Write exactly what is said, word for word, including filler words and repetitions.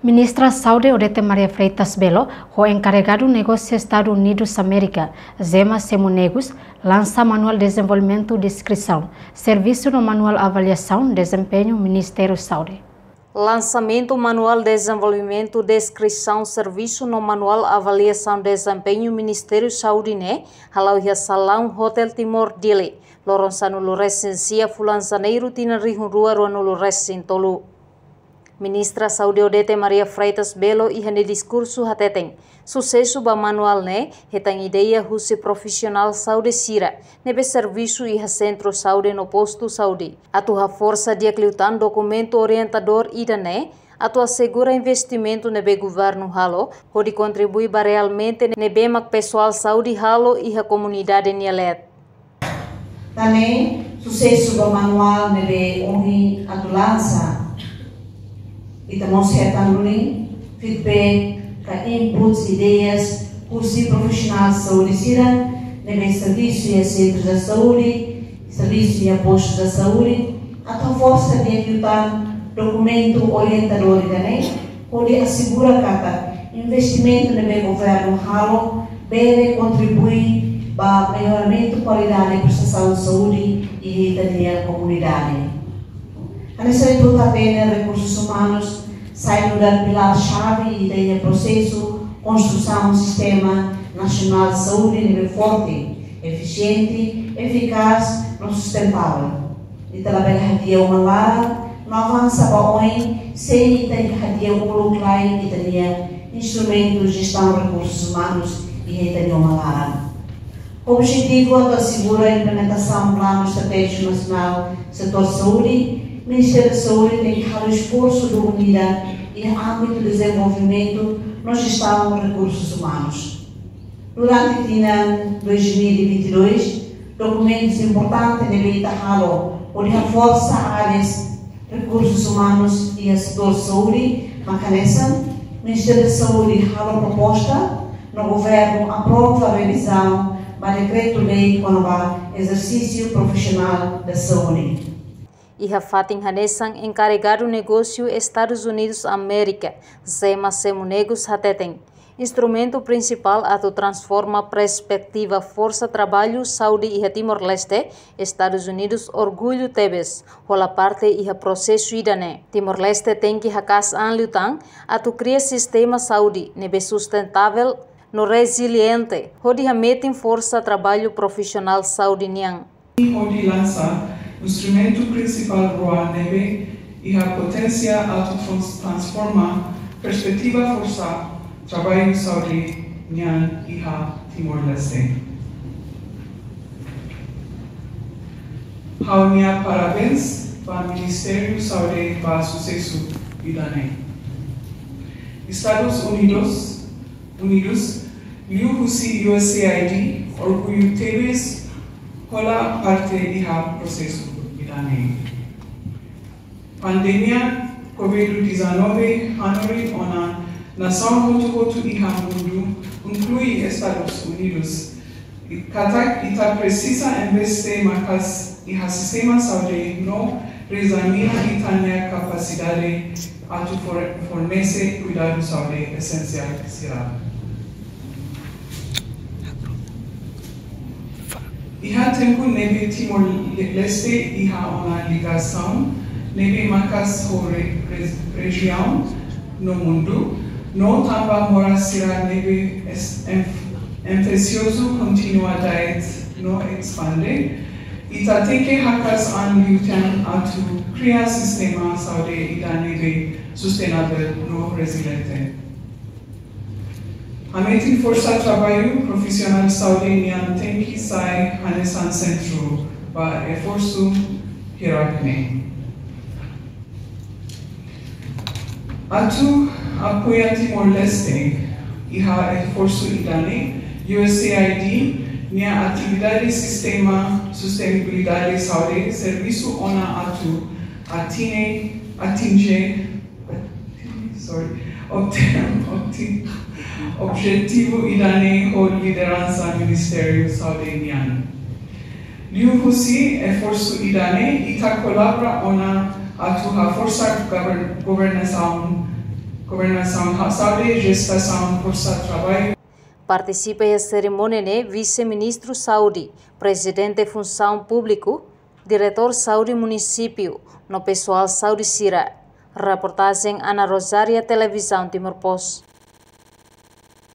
Ministra Saúde Odete Maria Freitas Belo ho enkarregadu negósiu Estadus Unidus Amérika, Zema Semu Negus, lansa Manuál Dezenvolvimentu Deskrisaun Servisu no Manuál Avaliasaun Dezempeñu Ministériu Saúde. Lansamentu Manuál Dezenvolvimentu Deskrisaun Servisu no Manuál Avaliasaun Dezempeñu Ministériu Saúde ne'e hala'o iha Salaun Hotel Timor, Dili, loron sanulu-resin-sia fulan Janeiru tinan rihun rua ruanulu-resin-tolu. Ministra Saúde Odete Maria Freitas Belo iha nia diskursu hateten, susesu ba manuál ne'e hetan ideia husi profisionál saúde sira ne'ebé servisu iha sentru saúde no postu saúde, atu haforsa di'ak liután dokumentu orientadór ida-ne'e, atu asegura investimentu ne'ebé governu halo, hodi kontribui ba realmente ne'ebé mak pesoál saúde halo iha komunidade nia leet. Tan ne'e, susesu ba manuál ne'ebé ohin atu lansa. Ita mós hetan duni feedback ka inputs, ideias husi profisionál saúde sira ne'ebé servisu iha sentrus da saúde, servisu iha postus da saúde, atu haforsa di'ak liután dokumentu orientadór ida-ne'e, hodi asegura katak investimentu ne'ebé governu halo bele kontribui ba melloramentu kualidade prestasaun saúde iha ita-nia komunidade. Hanesan ita hotu hatene, rekursus umanus sai nu'udar pilár xave iha ita-nia prosesu konstrusaun sistema nasionál saúde ne'ebé forte, efisiente, efikás no sustentável. Ita labele hadi'a uma laran no avansa ba oin sein ita hadi'a uluk lai ita-nia instrumentu jestaun rekursus umanus iha ita-nia uma laran. Ho objetivu atu asegura implementasaun Planu Estratéjiku Nasionál Setór Saúde, Ministériu Saúde tenke halo esforsu duni ida iha ámbitu dezenvolvimentu no jestaun rekursus umanus. Durante tinan dois mil e vinte e dois, dokumentus importante ne'ebé ita halo hodi haforsa áreas rekursus umanus iha setór saúde mak hanesan: Ministériu Saúde halo proposta no governu aprova revizaun ba dekretu-lei kona-ba ezersísiu profisionál da saúde. Iha fatin hanesan, enkarregadu negósiu Estadus Unidus Amérika, Zema Semu Negus, hateten, instrumentu prinsipál atu transforma perspetiva forsa traballu saúde iha Timor-Leste, Estadus Unidus orgullu tebes hola parte iha prosesu ida-ne'e. Timor-Leste tenke haka'as an liután atu kria sistema saúde ne'ebé sustentável no reziliente, hodi hametin forsa traballu profisionál saúde nian. Hodi lansa instrumentu prinsipál rua ne'ebé iha poténsia atu trans-, transforma perspetiva forsa traballu saúde nian iha Timor-Leste. Ha'u-nia parabéns ba Ministériu Saúde ba susesu ida-ne'e. Estadus Unidus, Unidus, liuhusi U S A I D, orgullu tebes hola parte iha prosesu ida-ne'e. Pandemia Covid dezanove hanorin ona nasaun hotu-hotu iha mundu, inklui Estadus Unidus, katak ita presiza investe maka'as iha sistema saúde no reezamina ita-nia kapasidade atu for-, fornese kuidadu saúde esensiál sira. Iha tempu ne'ebé Timor-Leste iha ona ligasaun ne'ebé maka'as ho re-, re-, rejiaun no mundu, no tanba moras sira ne'ebé es-, enf-, infeksiozu kontinua da'et no espande, ita tenke haka'as an liután atu kria sistema saúde ida ne'ebé sustenavel no reziliente. Hametin forsa traballu profisionál saúde nian tenke sai hanesan sentru ba esforsu hirak ne'e. Atu apoia Timor-Leste iha esforsu ida-ne'e, U S A I D nia atividade sistema sustentabilidade saúde servisu ona atu atine, atinje, sorry, obte-, obti-, objetivu ida-ne'e ho lideransa Ministériu Saúde nian. Liuhusi esforsu ida-ne'e, ita kolabora ona atu haforsa gover-, governasaun Governasaun Saúde, Jestasaun Forsa Traballu. Partisipa iha serimónia ne'e Vise-Ministru Saúde, Prezidente Funsaun Públiku, Diretór Saúde Munisípiu, no pesoál saúde sira. Reportajen Ana Rosária, Televizaun Timor Post.